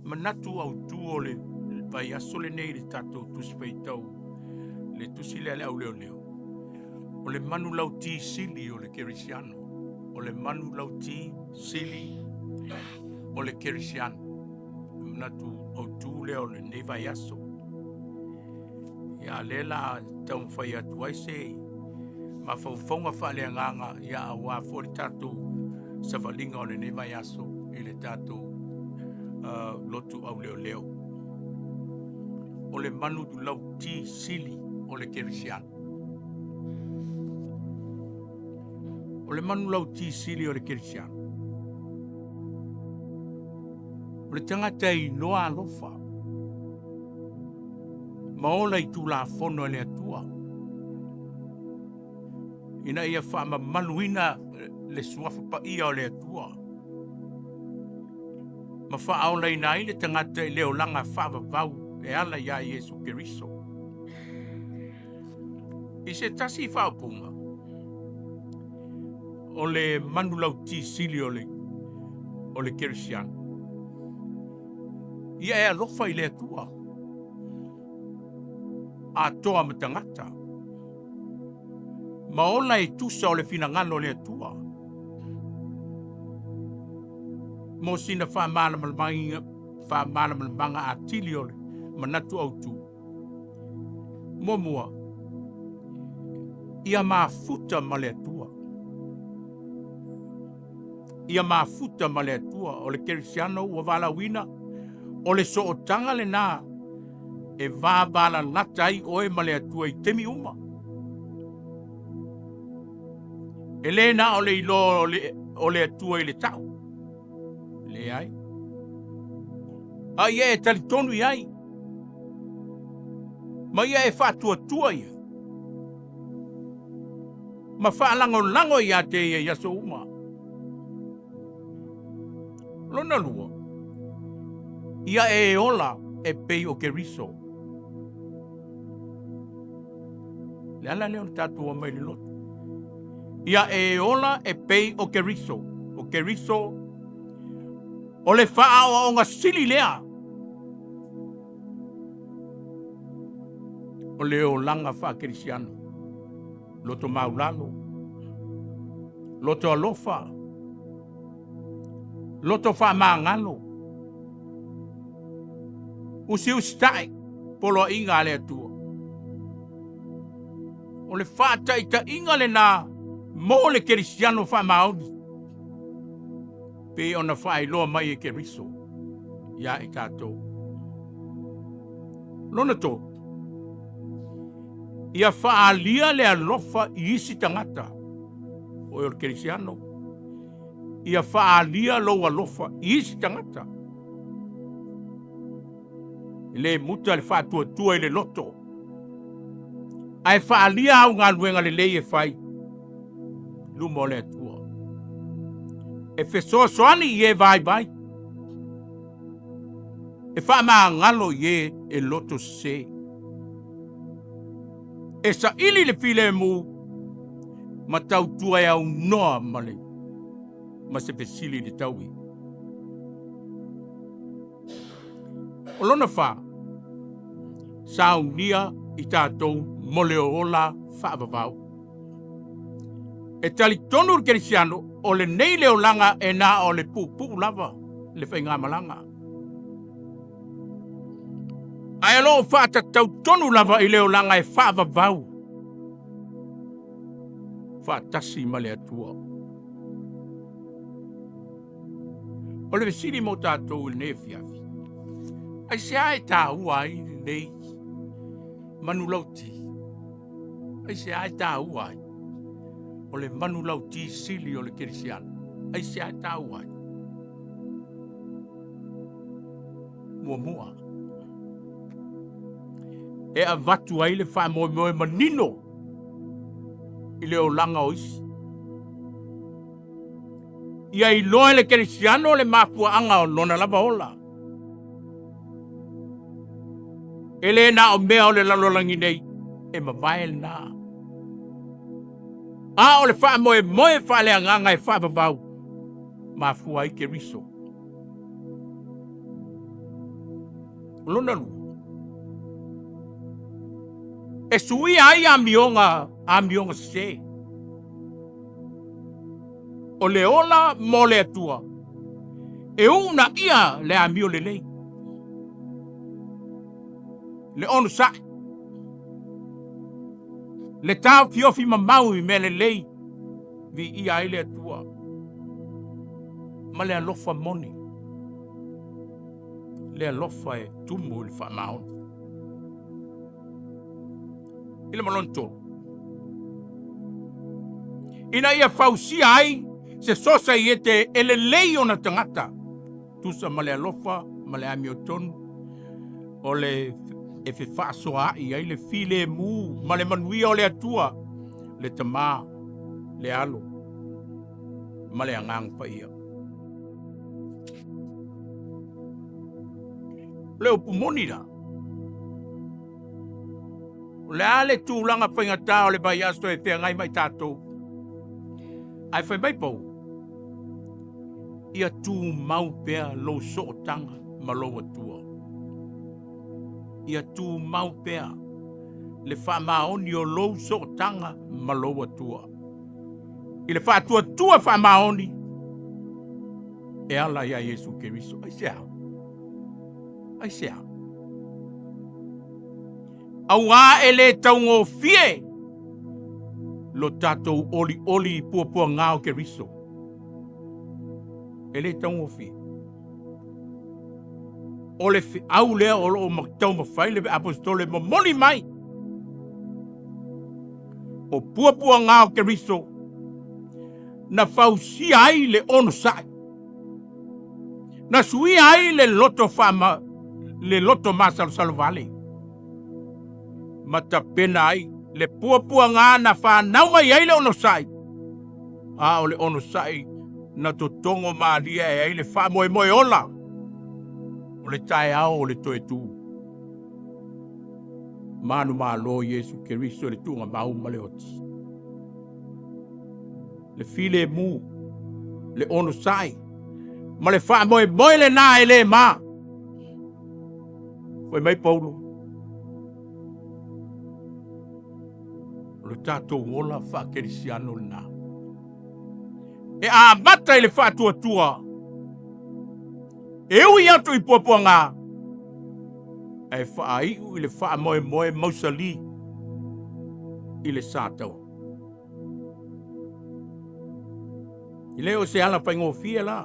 Manatu autu o le vaiaso lenei i le tatou Tusi Faitau, le tusi lea a le Auleoleo, o le manulauti sili o le kerisiano. O le manulauti sili o le kerisiano. O le manatu autu lea o lenei vaiaso. Ia lea la taumafai atu ai se mafaufauga faaleagaga ia aua foi le tatou savaliga o lenei vaiaso i le tatou lotu auleoleo. O le manulauti sili o le kerisiano. O le manulauti sili o le kerisiano. O le tagata e iloa alofa ma ola i Tulafono a le Atua ina ia faamamaluina le suafa paia o le Atua ma faaolaina ai le tagata i le olaga faavavau e ala iā Iesu Keriso. I se tasi faaupuga, o le manulauti sili o le o le kerisiano, ia e alofa i le Atua atoa ma tagata, ma ola e tusa o le finagalo o le Atua. Mo sina faamalamalamaga atili o le manatu autu. Muamua, ia mafuta ma le Atua. Ia mafuta ma le Atua. O le kerisiano ua valaauina, o le sootaga lena e vavalalata ai oe ma le Atua i taimi uma. E le na o le iloa o le Atua i le tau, leai, a ia e talitonu i ai, ma ia e faatuatua i ai, ma faalagolago ia te ia i aso uma. Lona lua, ia e ola e pei o Keriso. Le ala lea o le tatou omai i le lotu. Ia e ola e pei o Keriso. O Keriso o le faaaoaoga sili lea o le olaga faakerisiano. Loto maulalo, loto alofa, loto faamagalo, usiusitaʻi poloaiga a le Atua. O le faataitaiga lena mo le kerisiano faamaoni, pei ona faailoa mai e Keriso iā i tatou. Lona tolu, ia faaalia le alofa i isi tagata. Oe o le kerisiano, ia faaalia lou alofa i isi tagata. E le muta le faatuatua i le loto, ae faaalia au galuega lelei e fai i luma o le Atua. E fesoasoani i e vaivai, e faamagalo i e e loto sese. E saili le filemu ma tautua e aunoa ma le ma se fesili i le taui. O lona fa, saunia i tatou mo le ola faavavau. E talitonu le kerisiano o lenei le olaga e na o le puupuu lava le faigamalaga. Ae o lo o faatatau tonu lava i le olaga e faavavau faatasi ma le Atua. O le fesili mo tatou i lenei afiafi, aisea e taua ai lenei manulauti? Aisea e taua ai? O le manulauti sili o le kerisiano, aisea e taua ai? Muamua, e avatu ai le faamoemoe manino i le olaga o isi. Ia iloa e le kerisiano le mafuaaga o lona lava ola. E le na o mea o le lalolagi nei e mavae lena. A o le faamoemoe faaleagaga e faavavau mafua ai Keriso. O lona lua, e suia ai amioga, amioga sese. O le ola mo le Atua, e uunaia le amio lelei, le onosai, le taofiofi mamau i mea lelei, viia ai le Atua, ma le alofa moni, le alofa e tumu i le faamaoni. I le ma lona tolu, ina ia fausia ai se sosaiete e lelei ona tagata, tusa ma le alofa ma le amiotonu, o le e fefaasoaai ai le filemu ma le manuia o le Atua, le Tama, le Alo ma le Agaga Paia. O le upu moni la, o le a le tulaga faigata o le vaiaso e feagai ma i tatou, ae fai mai Paulo, ia tumau pea lou sootaga ma lou Atua. Ia tumau pea le faamaoni o lou sootaga ma lou Atua. I le faatuatua faamaoni e ala ia Iesu Keriso. Aisea? Aisea? Auā e le taugofie lo tatou olioli i puapuaga o Keriso. E le taugofie. O le feau lea o lo o taumafai le aposetolo e momoli mai. O puapuaga o Keriso na fausia ai le onosai, na suia ai le loto faama, le loto masalosalo vale, ma tapena ai le puapuaga na fanau mai ai le onosai, a o le onosai na totogo malie ae ai le faamoemoe ola o le taeao o le toe tu. Manumalo Iesu Keriso i le tuugamau ma le oti. Le filemu, le onosai, ma le faamoemoe lena e le ma. Fai mai Paulo, o le tatou ola faakerisiano lena. E amata i le faatuatua, e ui atu i puapuaga, ae faaiu i le faamoemoe mausali i le sa taua. E le o se ala faigofie la,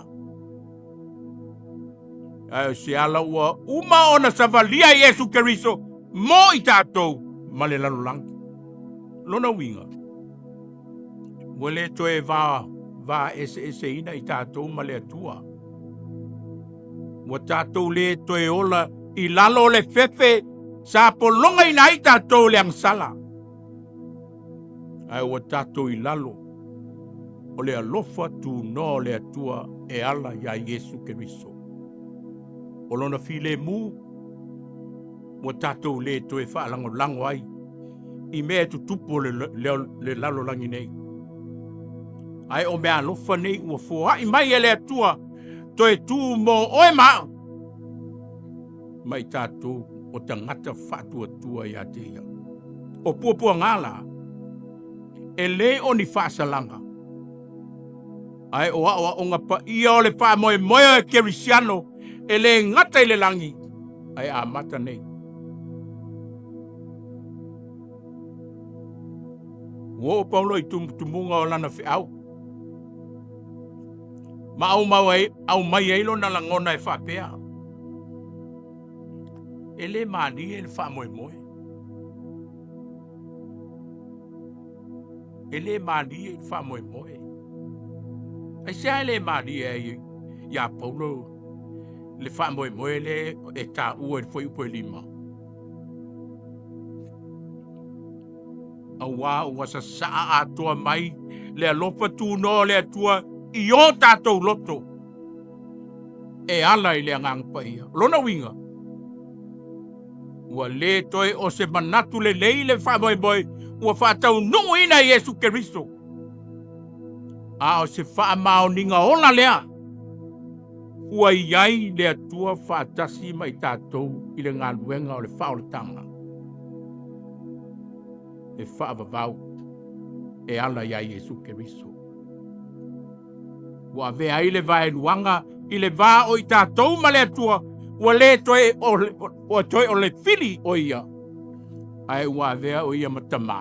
ae o se ala ua uma ona savalia e Iesu Keriso mo i tatou ma le lalolagi. Lona uiga, ua le toe va va eseeseina i tatou ma le Atua. Ua tatou le toe ola i lalo o le fefe sa pologaina ai tatou le agasala, ae ua tatou i lalo o le alofa tunoa o le Atua e ala iā Iesu Keriso. O lona filemu ua tatou le toe faalagolago ai i mea e tutupu o le, le, le lalolagi nei. Ae o mea alofa nei ua foai mai e le Atua toe tu mo oe ma au, ma i tatou o tagata faatuatua ia te ia. O puapuaga la, e le o ni faasalaga, ae o aoaoga paia o le faamoemoe o Kerisiano e le gata i le lagi, ae amata nei. Ua oo Paulo i tumutumuga o lana feau, ma aumau ai, aumai ai lona lagona e faapea, E le malie le faamoemoe. E le malie le faamoemoe. Aisea e le malie ai iā Paulo le faamoemoe lea e taua i le fuaiupu e 5? Auā ua sasaa atoa mai le alofa tunoa o le Atua i o tatou loto e ala i le Agaga Paia. O lona uiga, ua le toe o se manatu lelei le faamoemoe ua faataunuuina e Iesu Keriso, a o se faamaoniga ola lea. Ua i ai le Atua faatasi ma i tatou i le galuega o le faaolataga e faavavau e ala ia Iesu Keriso. Ua avea ai le vaeluaga i le va o i tatou ma le Atua, ua le toe o le, ua toe o le fili o ia, ae ua avea o ia ma tamā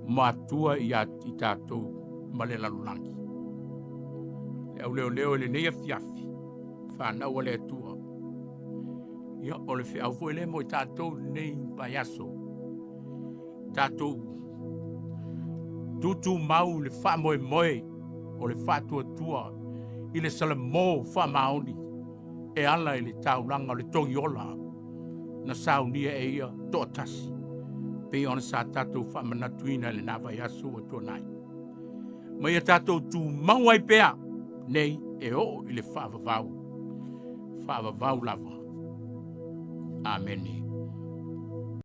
ma Atua ia i tatou ma le lalolagi. Le auleoleo i lenei afiafi, fanau a le Atua. Ia, o le feau foi lea mo i tatou i lenei vaiaso. Tatou tutumau i le faamoemoe o le faatuatua i le salamo faamaoni e ala i le taulaga o le togiola na saunia e ia toatasi, pei ona sa tatou faamanatuina i lena vaiaso ua tuanai. Ma ia tatou tumau ai pea nei e oo i le faavavau, faavavau lava. Amene.